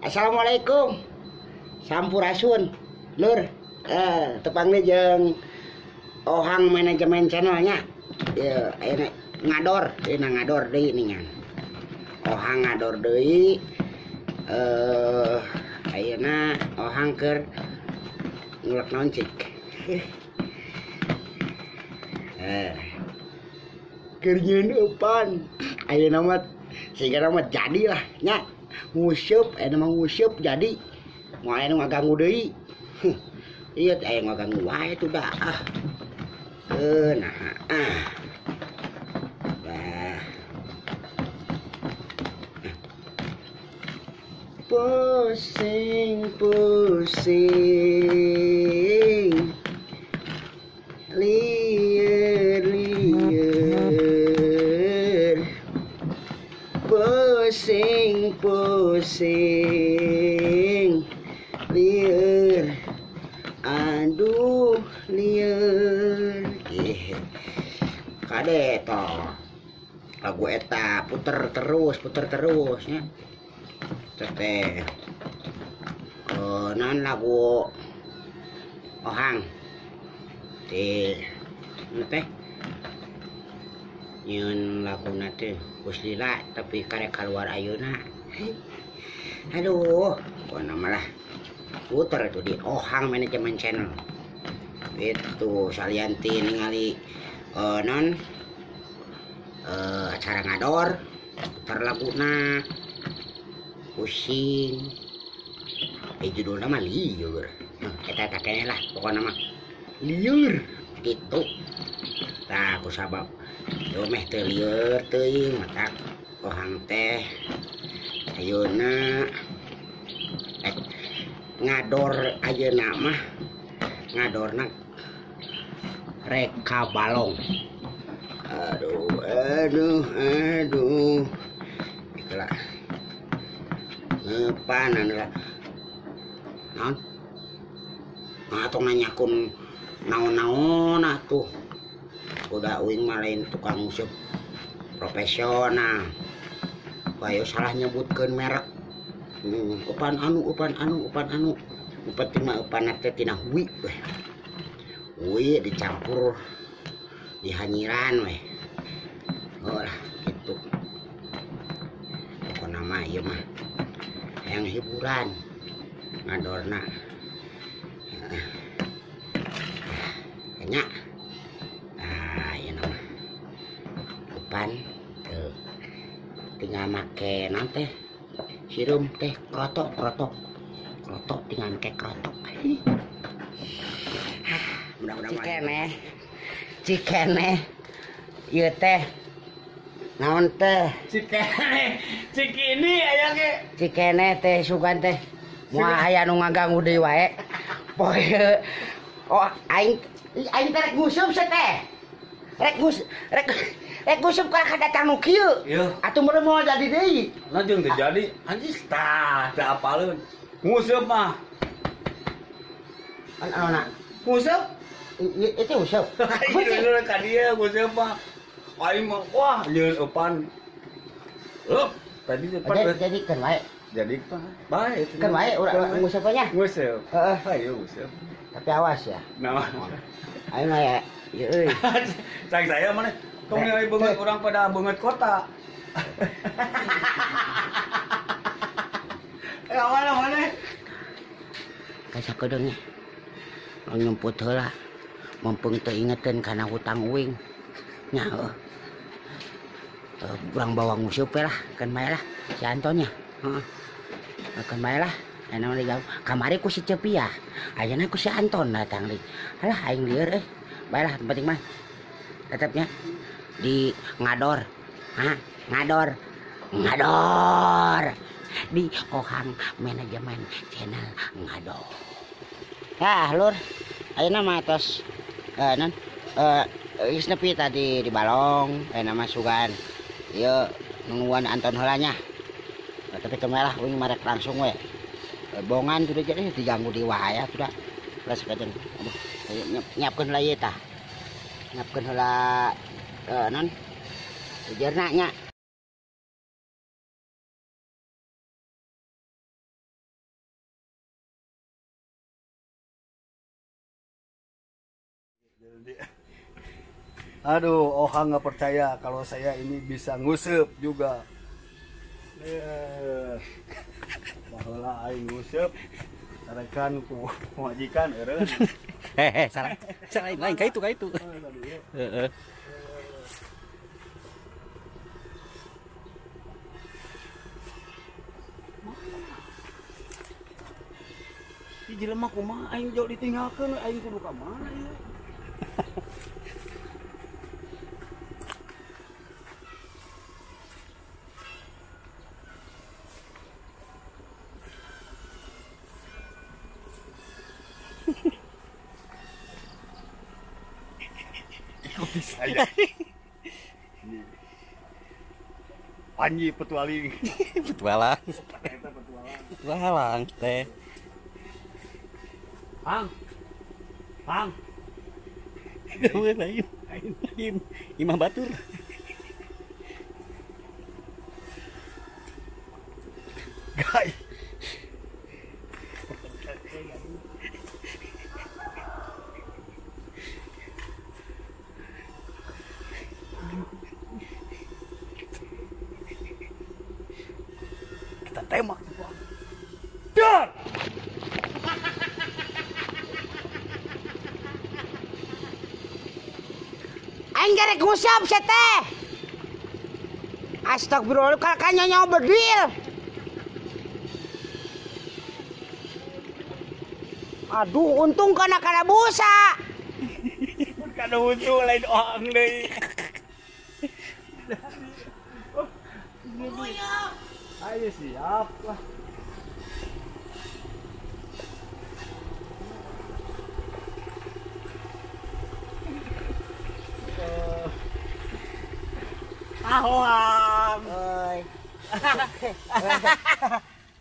Assalamualaikum. Sampurasun lur. Tepang deui jeung Ohang manajemen channelnya. Ya, ayeuna ngador, dina ngador deui ningan. Ohang ngador deui. Ayeuna Ohang keur ngulek naon cik. Keur nyieun eupan. Ayeuna mah sigana mah jadilah nya. Nguseup, ayeuna mah nguseup jadi. Moal aya nu ngaganggu deui. Ieu teh aya ngaganggu wae tuh dah. Ah. Nah, ah. Dah. Pusing, pusing. Lieur, lieur. Pusing, pusing. Lieur. Aduh, lieur. Kade toh. Lagu eta puter terus nya. Teh. Naon lagu Ohang. Teh teh. Nyieun laguna teh geus lila tapi karek kaluar ayeuna. Aduh, pokona mah lah. Puter itu di Ohang manajemen channel. Itu salianti ningali non acara ngador puter laguna pusing. Judulna mah lieur. Eta eta keneh lah pokona mah lieur gitu. Tah ku sabab yo meh teu lieur teuing matak Ohang teh ayeuna ngador ayeuna mah ngadorna reka balong. Aduh aduh aduh. Itulah ngepanan lah. Naon? Nah, tong nanyakun naon-naon atuh. Udah uing mah lain tukang musik profesional. Bayo salah nyebutkeun merek. Upan anu, upan anu, upan anu. Upan mah upan teh tina hui weh. Hui dicampur dihanyiran weh. Oh lah gitu. Pokona mah ieu mah yang hiburan ngadorna. Nya. Ah, ieu mah. Upan teu tinggal make naon teh? Sirum teh krotok krotok. Krotok tinggal make krotok. Mudah-mudahan cikene. Cikene. Ieu teh naon teh? Cikene. Cikini aya ge. Cikene teh sugan teh. Moal aya nu ngaganggu deui wae. Poe oh aing aing teh rek nguseup se teh. Rek ngus rek rek nguseup ka datang nu kieu. Atuh meureun moal jadi deui. Nah jeung teu jadi. Anjis tah teu apaleun. Nguseup mah. An anu nguseup? Itu useup. Ieu ka dieu nguseup mah. Aing mah wah nyieun eupan. Leup, tadi cepat jadi keun wae. Jadi bae keun wae urang nguseup nya. Nguseup. Heeh. Ayo nguseup. Tapi awas ya. Nah. Aing mah ya ieu euy. Cai saya mana? Tong nilai beungeut urang pada beungeut kota. Mana mana? Kasakedeung nya. Nyumput heula. Mumpung teu ingeteun kana hutang uing. Nya heuh. Urang bawa nguseup we lah, keun bae lah si Anton nya. Heeh. Keun bae lah. Aya naon jauh. Kamari ku si Cepiah. Ayeuna ku si Anton datang deui. Alah aing lieur euy. Bae lah penting mah. Tetepnya di ngador. Hah, ngador. Ngador. Di Ohang manajemen channel ngador. Tah lur, ayeuna mah tos non geus nepi tadi di balong, ayeuna mah sugan. Ieu nungguan Anton heula nya. Tapi teu lah uing marek langsung we. Bongan tuh jadi diganggu di wae atuh da. Lah sakedeung. Aduh, nyiapkeun heula ieu tah. Nyiapkeun heula non Jejerna nya. Jadi, aduh, Ohang nggak percaya kalau saya ini bisa nguseup juga. Baheula aing nguseup, sarekan ku majikan eureun. Salah. Salah lain ka itu, ka itu. Heeh. Di jelema kumaha aing jauh ditinggalkeun, aing kudu ka mana ieu? Ikuti saya. Ini Panji petualing. Petualang. Petualang teh. Pang. Pang. Lain, lain. Imah batur. Guys. Kita tembak. Dar. Aing garek ngusap sia teh. Astagfirullah, kalau nyonya bedil. Aduh, untung kana kana busa. Kana untung lain orang deui. Ayo siap lah. Ahoang. Oi.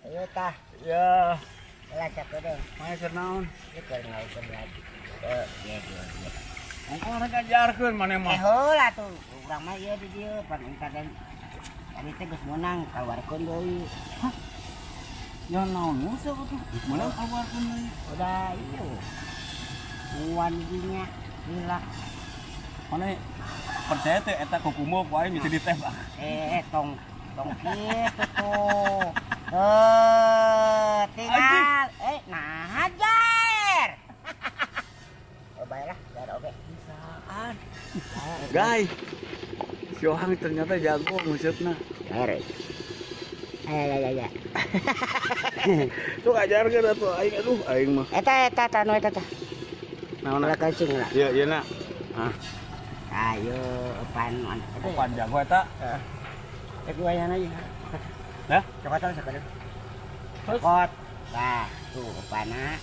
Ayo tah. Ya. Lah capek deh. Maya keur naon? Ieu keur ngaikeun lagi. Ieu ieu. Ongkoh rek ngajarkeun maneh mah. Heula tuh. Urang mah ieu di dieu pan tadi tadi teh geus meunang kaluarkeun deui. Hah? Ya naon musuh atuh? Geus meunang kaluarkeun deui. Udah ieu. Uan dinya lila. Maneh percaya teh eta kukumo ku aing bisa ditembak. Tong tong kitu tuh. Tinggal nah hajar. Oh baiklah, biar oke. Bisaan. Guys, si Ohang ternyata jago nguseupna. Ayo. Ayo ayo ayo. Tuh ajarkeun atuh aing, aduh aing mah. Eta eta tah nu eta tah. Naon ulah kencing lah. Iya, iya nak. Hah. Ayo pan pan jago eta. Heeh. Rek wayana ieu. Hah? Cokotan sakeudeung. Cokot. Tah, tuh opana.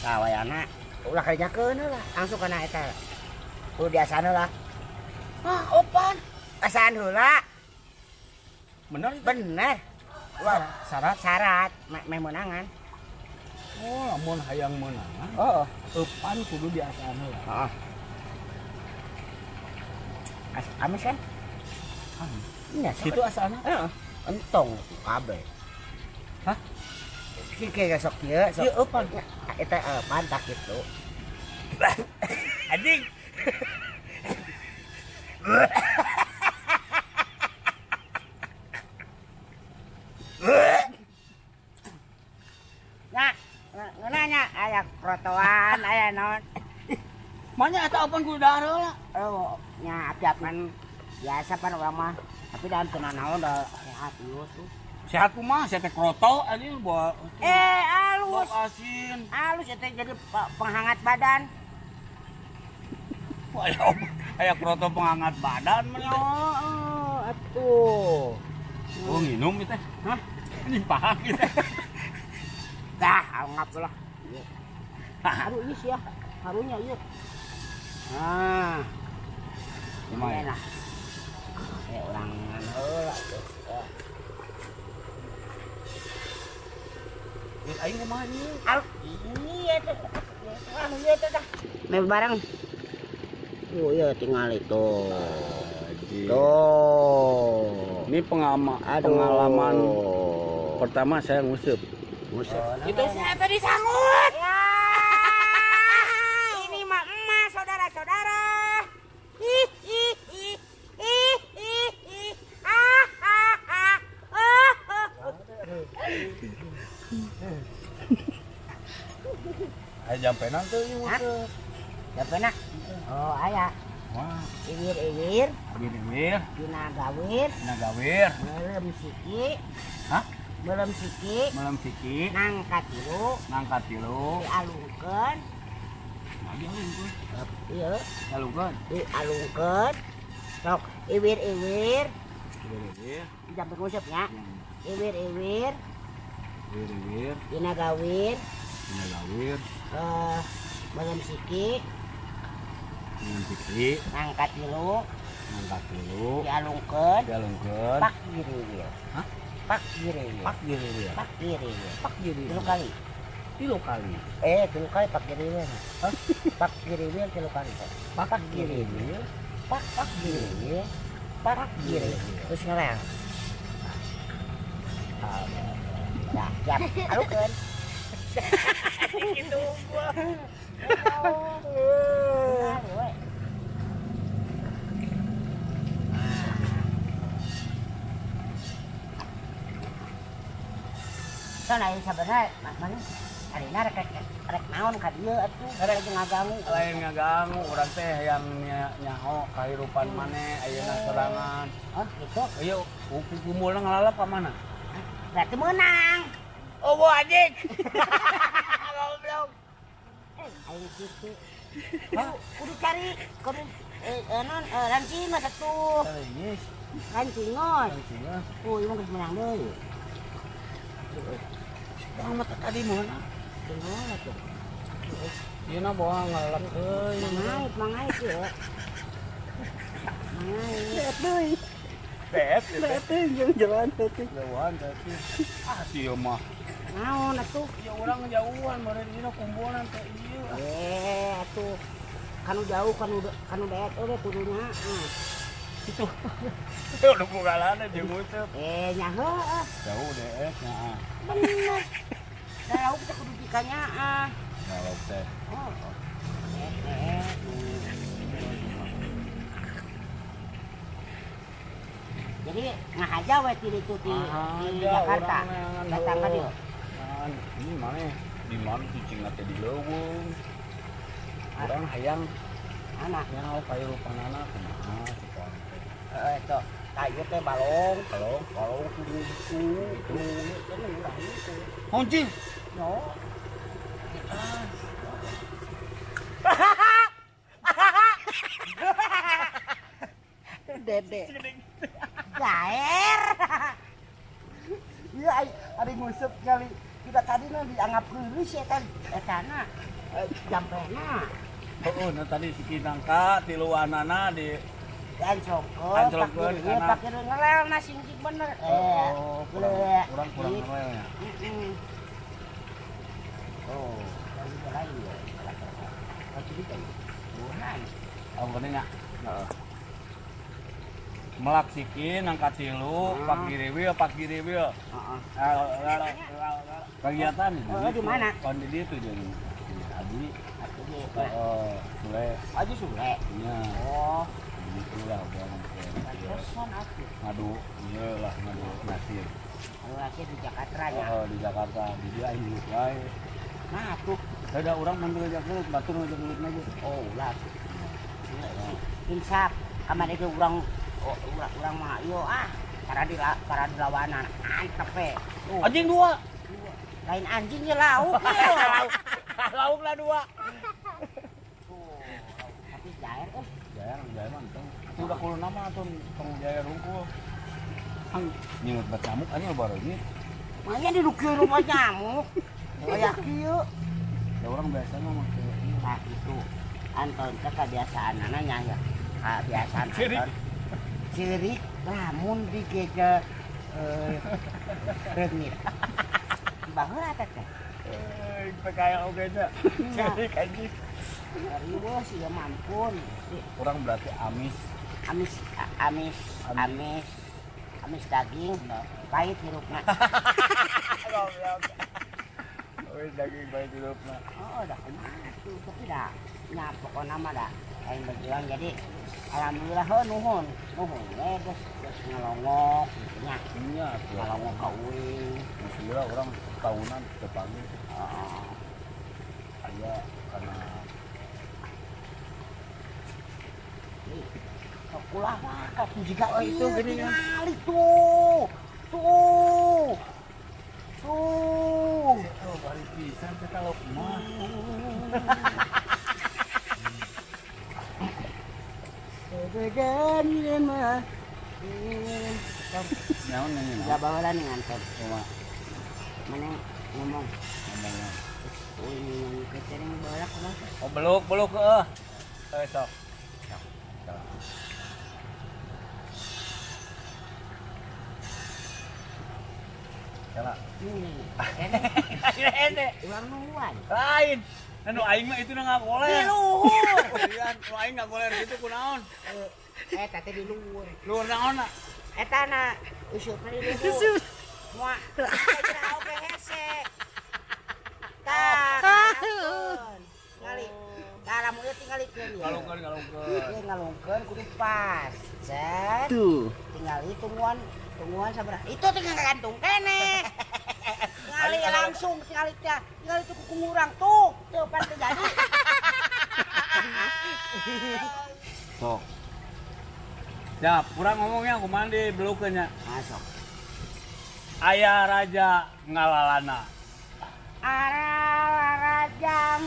Tah wayana ulah kerjakeun lah, langsung kana eta. Tuh biasana lah. Ah, opan. Asaan heula. Bener itu? Bener. Wah, syarat syarat meh meunangan. Oh, lamun hayang meunangan. Heeh. Eupan kudu diasaan heula. Heeh. Amis kan? Amis. Iya, situ asalna. Heeh. Entong kabeh. Hah? Kieu sok kieu, sok. Ieu eupan. Eta eupan tak kitu. Anjing. Nah, ngeunah nya aya krotoan, aya naon. Manya eta eupan kudu dahar heula. Oh, nya api-apian biasa pan urang mah. Tapi dalam teu naon da sehat ieu tuh. Sehat kumaha? Saya teh kroto anjing bawa. Alus. Asin. Alus eta jadi penghangat badan. Wah, aya kroto penghangat badan mah. Oh, atuh. Oh, nginum ieu teh. Hah? Anjing pahak ieu teh. Dah, ngap lah. Haru ieu sia. Harunya ieu. Ah. Lumayan lah. Orang heula tuh. Aing kumaha ieu? Iya teh. Anu ieu teh dah. Meh bareng. Oh iya tinggal itu. Tuh. Ini pengalaman pertama saya nguseup. Nguseup. Itu saya tadi sanggut. Ya. Ini mah emas saudara-saudara. Aya jampenan teu ieu mah. Jampena? Oh, aya. Wah, Iwir-iwir, iwir-iwir, dina gawir, dina gawir. Melem siki. Hah? Melem siki. Melem siki. Nangka tilu. Nangka tilu. Dialungkeun. Nah, dialungkeun. Iya. Dialungkeun. Dialungkeun. Sok iwir-iwir. Iwir-iwir. Jampe nguseup nya. Iwir-iwir. Iwir-iwir. Dina gawir. Dina gawir. Melem siki. Melem siki. Nangka tilu. Nangka tilu. Dialungkeun. Dialungkeun. Pak giriwir. Hah? Pak giriwir. Pak giriwir. Pak giriwir. Pak giriwir. Tilu kali. Tilu kali. Tilu kali pak giriwir. Hah? Pak giriwir tilu kali. Pak giriwir. Pak pak giriwir. Pak giriwir. Terus ngeleng. Nah, siap. Alungkeun. Gitu gua. Soalnya sebenarnya mana harina rek naon ka dieu atuh rek ngaganggu. Lain ngaganggu urang teh yang nyaho kahirupan maneh ayeuna sorangan. Oh gitu. Ieu kumpulna ngalalap ka mana? Berarti meunang. Oh anjing. Goblok. Aing kitu. Kudu cari kudu non lancing mah satu. Lancing. Lancing. Oh, ieu mah geus meunang deui. Bang mah tadi meunang. Kumaha tuh? Ieu na bawa ngalap euy. Mangait ieu. Mangait. Deui. Bet, bet jeung jalan teh. Jauhan teh. Ah, sieu mah. Naon atuh? Ya urang jauhan meureun ieu kumpulan teh ieu. Atuh. Kanu jauh kanu daet oge kudunya. Itu. Udah bukalana jeung nguseup. Nya heueuh. Jauh deet nya. Bener. Da lauk teh kudu dikanyaah. Da lauk teh. Oh. Jadi ngahaja we ti ditu ti Jakarta. Datang ka dieu. Ini mana? Di mana cicing teh di leuweung. Urang hayang anak nyaho kahirupanana kumaha cik teh. Heeh eta. Tah ieu teh balong, balong, balong kudu gitu. Urang itu. Anjing. No. Dede. Gaer. Iya ari nguseup kali. Tidak tadi mah dianggap lurus ya kan etana jampena. Heeh, nah tadi si nangka tiluanana di anclokkeun kana pake ngelelna sing bener. Oh, kurang ngelelnya. Heeh. Oh, tadi lain ya. Kalau kita buhan. Oh, nya. Heeh. Melak siki nangka tilu, pak giriwil, pak giriwil. Heeh. Kegiatan di mana? Kon di ditu jeung Abi. Heeh, Sule. Aji Sule. Nya. Oh, gitu lah urang teh. Pantesan atuh. Ngadu ieu lah ngadu nasir. Ngadu nasir di Jakarta ya. Heeh, di Jakarta. Di dieu aing geus wae. Nah atuh. Da urang mun ngajak gelut, batur ngajak gelut ge. Oh, ulah. Insaf, kamari ge urang urang mah ieu ah, para dilawanan antep we. Anjing dua. Lain anjing ya lauk ya. Lauk. Lauk lah dua. Tuh, tapi jair eh. Jair, jair mah entong. Atuh udah kulo nama atuh tong jair rungkul. Hang nyingut bat nyamuk anjing baru ini. Maya di kieu rumah nyamuk. Kayak kieu. Da urang biasa mah make ieu. Nah itu. Anton teh kebiasaanana nya ya. Kebiasaan Anton. Ceurik lamun digegel reungit. Baheula teh. PKL oge nya. Ceurik anjing. Riweuh sih ya mampun. Kurang berarti amis. Amis amis amis amis daging. Pahit hirupna. Goblok. Amis daging pahit hirupna. Oh, dah kumaha tuh tapi dah. Nya pokona mah dah aing berjuang jadi alhamdulillah heuh nuhun. Nuhun we geus Ngalongok gitu nya. Nya ngalongok ka uing. Gila orang tahunan tepanggil. Aya karena kulah mah juga oh, itu gini kan. Tuh. Tuh. Tuh. Oh, bari pisan teh kalau mah. Bedan mah. Naon nanya? Enggak bawalan dengan Anton. Kumaha? Mana ngomong? Ngomong. Oh, ini kecering bawa kumaha? Oh, beluk heuh. Eh, sok. Salah. Ini. Urang nuan. Lain. Anu aing mah itu ngagoler. Di luhur. Iya, nu aing ngagoler kitu kunaon? Eta teh di luhur. Luhur naonna? Eta na usupna di luhur. Moal. Eta oge hese. Tah. Ngali. Tah lamun ieu tingalikeun ieu. Ngalungkeun. Ieu ngalungkeun kudu pas. Set. Tuh. Tingali tungguan sabaraha. Itu tinggal gantung keneh. Tingali langsung tingali teh. Tingali tuh kuku ngurang tuh. Tuh pan teu jadi. Sok. Ya, kurang ngomongnya kumaha di belukeun nya. Masuk. Aya raja ngalalana. Ara raja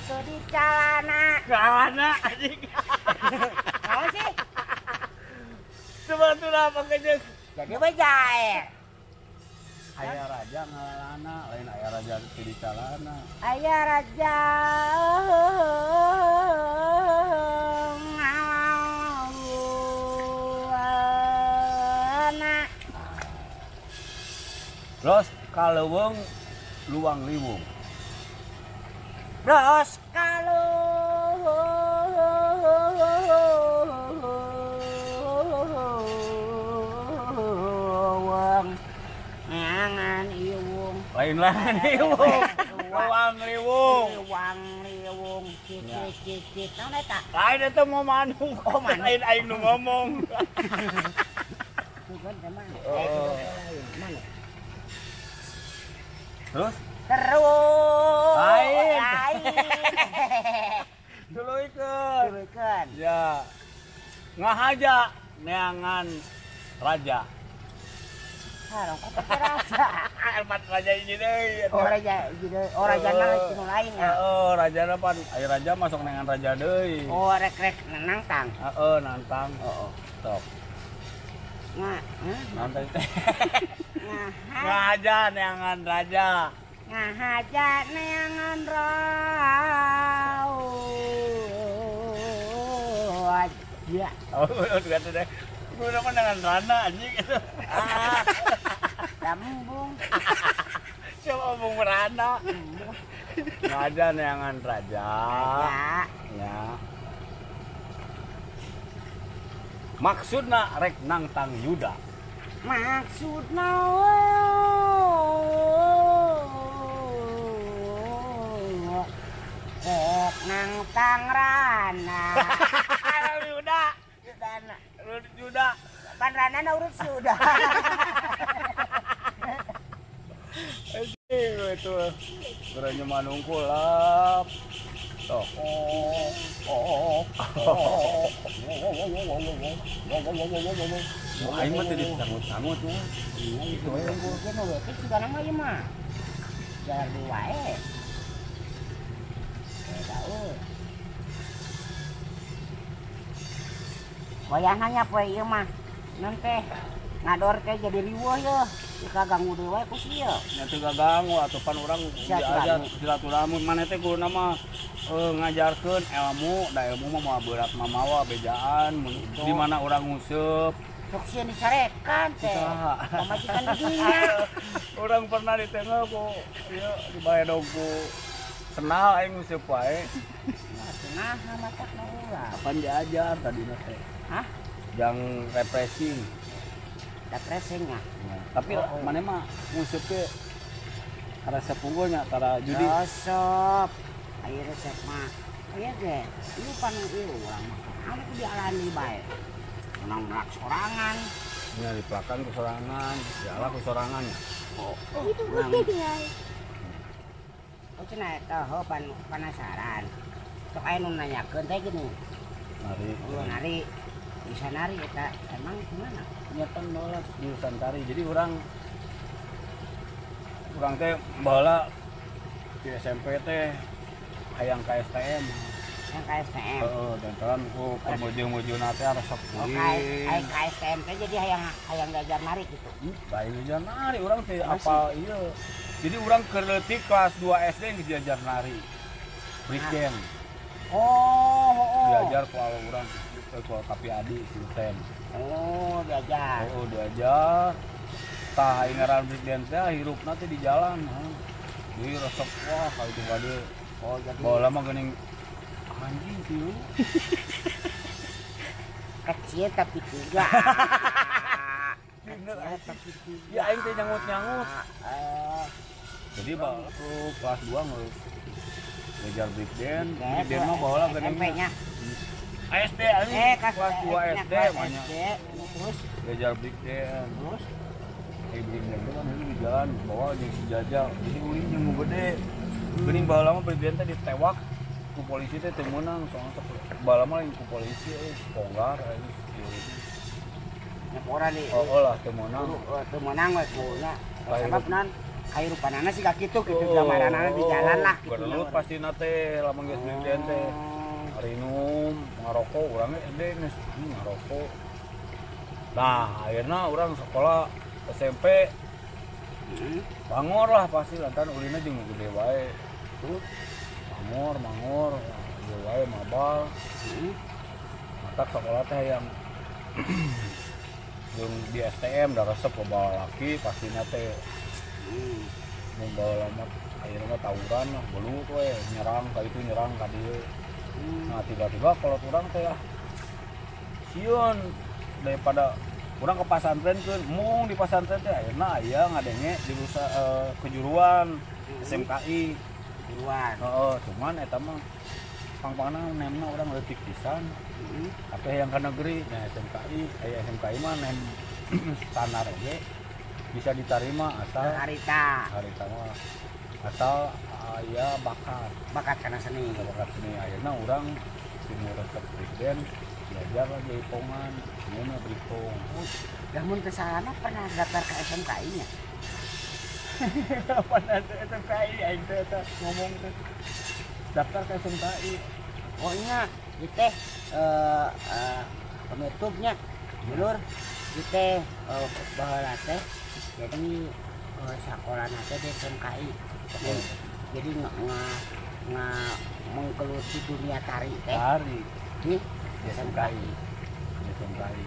tuh di calana. Calana anjing. Naon sih? Sebetulna apa kejeuk? Jadi we jae. Aya raja ngalalana, lain aya raja teu di calana. Aya raja ngalalana. Terus kaleuweung luang liwung. Terus kaleuweung ngangan iwung. Lain-lain iwung. Luang liwung. Luang liwung. Cicit. Naon eta? Lain eta mau manuk. Oh, manuk. Lain aing nu ngomong. Bukan teh manuk. Manuk. Terus? Terus. Lain. Lain. Tuluikeun. Tuluikeun. Ya. Ngahaja neangan raja. Harong kok pakai raja. Empat raja ini deui. Oh raja ini deui. Oh rajana lain lain ya. Heeh, rajana pan aya raja masuk neangan raja deui. Oh rek-rek nantang. Heeh, nantang. Heeh. Sok. Nggak. Teh. Ngahaja neangan raja. Ngahaja neangan raja. Oh, udah tuh deh. Gue udah dengan rana anjing itu. Ah. Lambung. Siapa bung rana? Ngahaja neangan raja. Ya. Maksudna rek nangtang Yuda. Maksudna rek nangtang rana. Yuda. Yudana. Yuda. Pan rana na urut sudah. Itu berani manungkul lap. Tuh. Oh. Aing mah teu disanggut-sanggut nya. Iya, itu we unggul ge mah we sigana mah ieu mah. Jalan deui wae. Eta euy. Wayahna nya poe ieu mah. Naon teh ngador teh jadi riweuh yeuh. Kaganggu deui wae ku sieu. Nya teu gaganggu atuh pan urang diajar silaturahmi maneh teh kuduna mah ngajarkeun ilmu, da ilmu mah moal beurat mamawa bejaan di mana urang nguseup. Sok sieun dicarekan teh. Pamajikan di dinya. Urang pernah ditengah ku ieu di baledog ku kenal aing nguseup wae. Nah, matakna ulah. Kapan diajar tadina teh? Hah? Jang refreshing. Refreshing nya. Tapi maneh mah nguseup ge resep unggulnya tara judi. Resep. Ayo resep mah. Ieu ge, ieu pan ieu urang mah. Anu ku dialani bae. Menang melak sorangan. Ya dipelakan ku sorangan, diala ku sorangan. Oh, oh cenah eta heuh penasaran. Sok aya nu nanyakeun teh gini. Nari. Oh, nari. Bisa nari eta emang gimana? Nyata nolak jurusan tari. Jadi urang teh baheula di SMP teh hayang ka STM. Yang ka STM. Heeh, dantaran ku pemujung-mujungna teh resep Oh, kuring. ka STM teh jadi hayang diajar nari gitu. Lain diajar nari urang teh apal ieu. Jadi urang keur leutik kelas 2 SD geus diajar nari. Break dance. Oh, oh. Diajar ku awe urang ku Kapi Adi Sinten. Oh, diajar. Oh, diajar. Tah ngaran break dance teh hirupna teh di jalan. Jadi resep wah ka itu bade. Oh, jadi baheula mah geuning anjing kieu. Kecil tapi tiga. Bener tapi tiga. Ya aing teh nyangut-nyangut. Jadi waktu kelas 2 geus ngajar break dance, break dance mah baheula geuning SMP-nya. SD anjing. Kelas 2 SD mah. Terus ngajar break dance. Terus break dance teh kan di jalan bawa jeung si Jajal. Jadi ulin jeung nu gede. Geuning baheula mah break dance teh ditewak ku polisi teh teu meunang soalna teh baheula mah lain ku polisi euy ponggar euy nyaporan di. Oh lah teu meunang. Teu meunang we kunya. Sabab nan kahirupanana sih kitu kitu gambaranana di jalan lah kitu. Gelut pastina teh lamun geus break dance teh. Arinum ngarokok urang ge SD geus ngarokok. Nah, akhirna urang sekolah SMP bangor lah pasti lantaran ulinna jeung nu gede wae. Terus mangor gede wae mabal. Matak sekolah teh yang jeung di STM da resep loba lalaki pastina teh. Mun baheula mah ayeuna mah tawuran lah belut we nyerang ka itu nyerang ka dieu. Nah tiba-tiba kalau urang teh ah sieun daripada urang ke pasantren keun mung di pasantren teh ayeuna aya ngadenge jurusan kejuruan SMKI kejuruan. Heeh, cuman eta mah pang-pangna nemna urang leutik pisan. Tapi yang ke negeri nah SMKI aya SMKI mah nem standar oge bisa diterima asal harita mah asal aya bakat kana seni. Bakat seni ayeuna urang tinu resep break dance belajar lah jaipongan mun bripong. Dah mun teu salah pernah daftar ke SMKI nya. Pernah SMKI aing teh eta ngomong teh daftar ke SMKI. Oh iya, ieu teh penutupnya dulur ieu teh baheula teh jadi sakolana teh di SMKI. Jadi menggeluti dunia tari teh. Tari di SMKI. SMKI.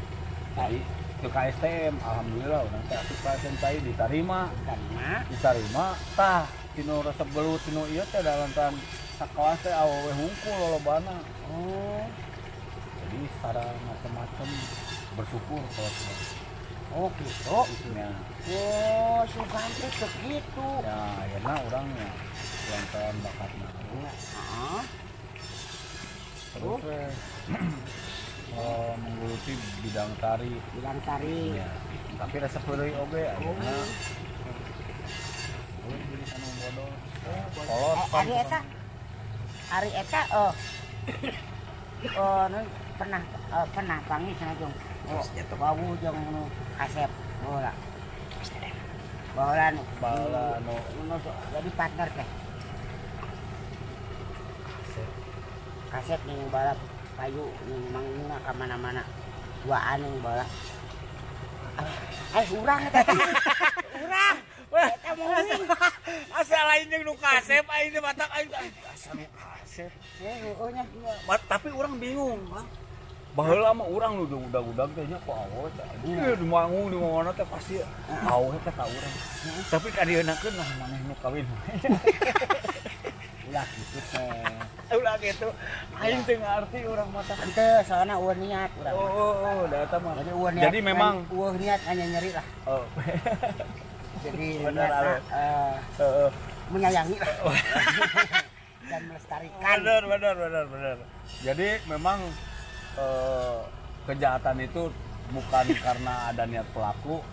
Jadi ke KSTM alhamdulillah urang teh asup ka SMKI diterima. Diterima tah tinu resep gelut tinu ieu teh da lantaran sakelas teh awewe hungkul lolobana. Oh. Jadi secara macam-macam bersyukur kalau sudah. Oh gitu. Ya. Oh, sugan teh begitu. Ya, akhirnya orangnya lantaran bakatna. Heeh. Terus menggeluti bidang tari. Bidang tari. Ya. Tapi resep heureuy oge akhirna. Oh, jadi anu bodoh. Kolot. Ari eta pernah pernah panggih cenah jeung wawuh jeung nu kasep baheula. Baheula nu jadi partner teh. Kasep ning balap payu ning manguna ka mana-mana. Duaan ning balap. Urang eta. Urang. Eta meuing. Asa lain jeung nu kasep aing teh batak aing asa nu kasep. Heueuh nya. Tapi urang bingung, Bang. Baheula mah urang nu udag-udag teh nya ku awewe teh. Di manggung di mana teh pasti awewe teh ka urang. Tapi kadienakeun lah maneh nu kawin. Ulah kitu teh. Ulah kitu. Aing teu ngarti urang mah teh. Henteu soalna eueuh niat urang. Oh, da eta mah. Jadi eueuh niat. Jadi memang eueuh niat hanya nyeri lah. Oh. Jadi niat menyayangi lah. dan melestarikan. Benar. Jadi memang kejahatan itu bukan karena ada niat pelaku,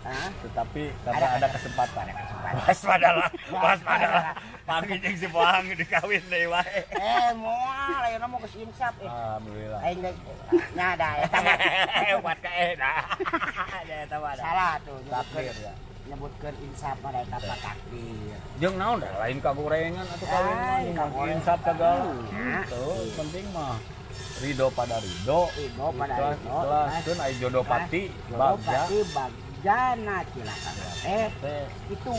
tetapi karena ada kesempatan. Waspadalah. Panggil jeung si Boang dikawin deui wae. Moal ayeuna mah geus insaf. Alhamdulillah. Aing geus nya da eta mah. Buat ka da. Da eta mah. Salah tuh takdir ya. Nyebutkeun insaf mah da eta mah takdir. Jeung naon da lain kagorengan atuh kawin mah insaf segala. Tuh penting mah ridho pada ridho. Ikhlas keun aya jodoh pati bagja. Bagjana cilaka teh. Itu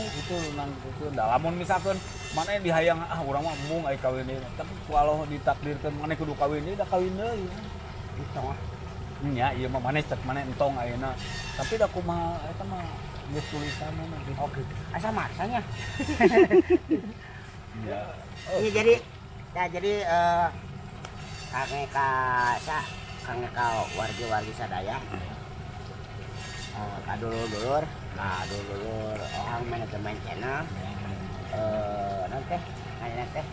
nang itu da lamun misalkeun maneh dihayang urang mah embung aya kawin deui. Tapi ku Allah ditakdirkeun maneh kudu kawin deui da kawin deui. Entong ah. Nya ieu mah maneh cek maneh entong ayeuna. Tapi da kumaha eta mah geus tulisanna mah gitu. Oke. Asa maksanya. Ya. Ini jadi kange ka kange ka wargi-wargi sadaya. Ka dulur-dulur, nah dulur-dulur orang manajemen channel. Nanti teh.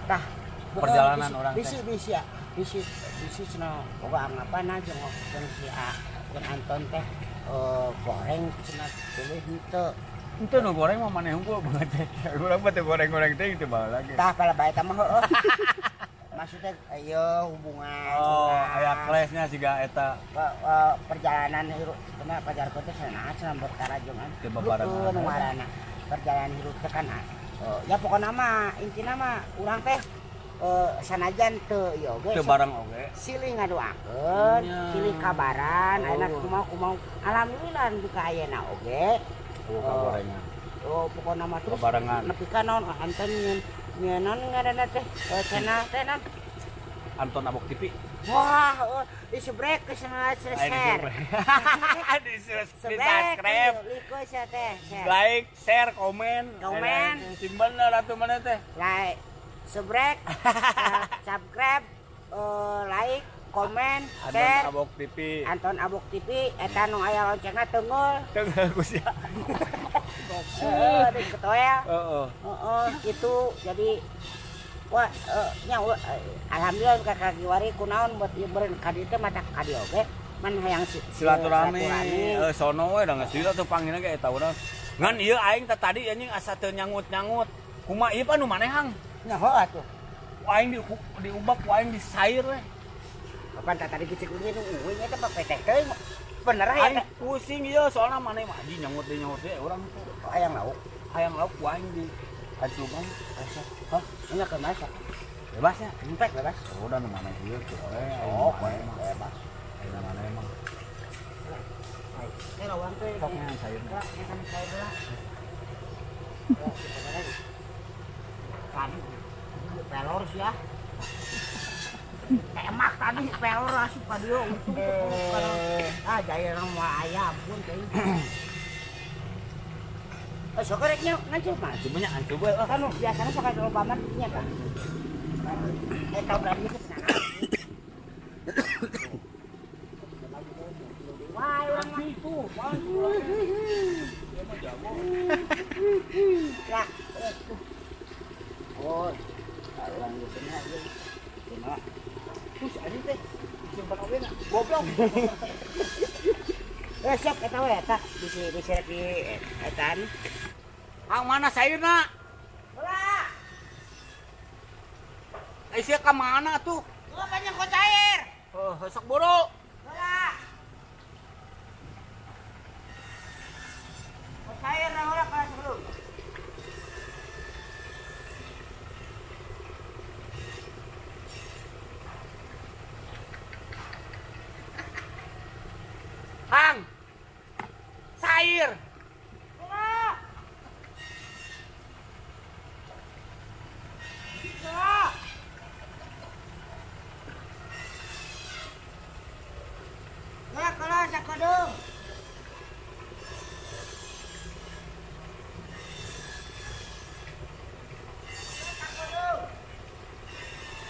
Tah, perjalanan orang teh. Bisi ya. Bisi cenah boga anggapan jeung si A jeung Anton teh goreng cenah tuluy henteu. Henteu nu goreng mah maneh unggul banget teh. Urang mah teh goreng-goreng teh teu bae lagi. Tah pala bae tah mah heueuh. Maksudnya ayo hubungan. Oh, aya klesnya siga eta. Perjalanan hirup cenah pajarkeun teh cenah cenah berkara jeung teu babarengan. Nu ngaranna perjalanan hirup teh kan. Ya pokona mah intina mah urang teh sanajan teu ieu oge teu bareng oge. Silih ngadoakeun, silih kabaran, ayeuna kumaha alhamdulillah duka ayeuna oge. Kagorengan. Oh, pokona mah terus nepi ka naon anten nyeun ngaranna teh channel teh naon? Anton Abok TV. Wah, di subrek ke sana share. Di subscribe. Like, share, komen. Simpen lah atuh mana teh. Like, subrek, subscribe, like, komen, share. Anton Abok TV. Anton Abok TV eta nu aya loncengna tenggul. Tenggul ku sia. Heeh, di ketoel. Heeh. Heeh, gitu. Jadi wah, nya alhamdulillah ka kagiwari kunaon buat ieu beureun ka dieu teh mata ka dieu oge man hayang silaturahmi sono we da geus lila teu panggilna ge eta urang. Ngan ieu aing teh tadi anjing asa teu nyangut-nyangut. Kumaha ieu pan nu maneh hang? Nya heuh atuh. Ku aing diubak ku aing disair we. Kapan tah tadi gicik nu eueuh nya teh papeteh teuing. Bener aya aing pusing ieu soalna maneh mah anjing nyangut deui urang hayang lauk. Hayang lauk ku aing di acuban. Hah? Nya ke masak. Bebas ya? Empek bebas. Udah nu mana ieu tuh. Oh, bebas. Ayeuna mana emang. Ini lawang teh. Sok nya sayurna. Ya kan sayur lah. Tadi pelor sih ya. Emak tadi pelor asup ka dieu untung. Ah, jaya mah ayam pun teh. Sok rek nya ngancur mah. Cuma nya ancu bae. Kan biasana sok aya loba mah nya kan. Tau berani ke sana. Wah, orang mah itu. Dia mah jago. Ya. Oh, orang itu nya ieu. Kumaha? Terus anjing teh simpan oge na. Goblok. Sok eta we eta bisi di etan. Hang mana sayurna? Heula. Sia ka mana tuh? Gua panjang kok cair. Oh, sok buru. Heula. Kok cair na heula ka sebelum. Hang. Sair. Heula. Heula. Ya, kalau sakodong.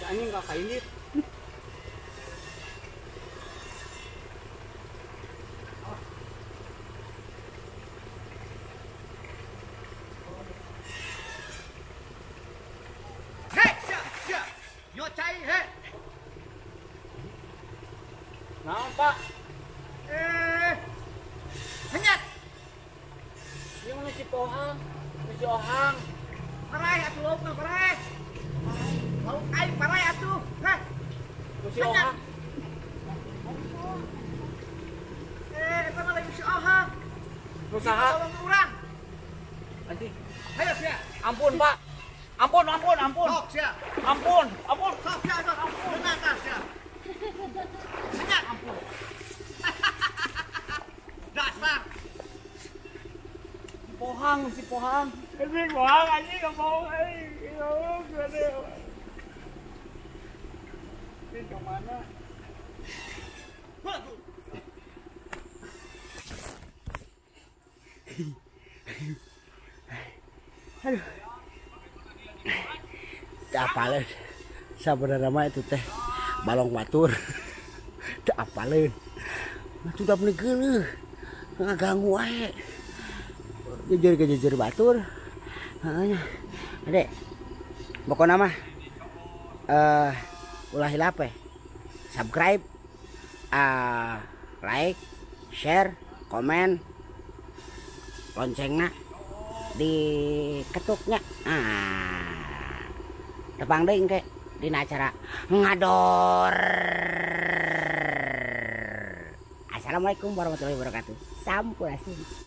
Anjing gak kainit. Pohang, si Ohang. Parai atuh lauk mah parai. Lauk aing parai atuh. Heh. Si Ohang. Eta mah lagi si Ohang. Nu saha? Tolong urang. Anjing. Hayo sia. Ampun, Pak. Ampun, ampun, ampun. Sok sia. Ampun, ampun. Sok sia, sok. Ampun. Tah sia. Banyak ampun. Dasar. Si Pohang, si Pohang. Anjing bohong, anjing enggak bohong aing. Ya Allah, gede. Ini kemana? Aduh. Teu apaleun. Sabenerna mah itu teh balong batur. Teu apaleun. Mah udah meni geuleuh. Ngaganggu wae. Jujur ke jujur batur. Heeh nya. Adek. Pokona mah ulah hilap we. Subscribe, like, share, komen, loncengna diketuknya. Ah. Tepang deui engke dina acara ngador. Assalamualaikum warahmatullahi wabarakatuh. Sampurasun.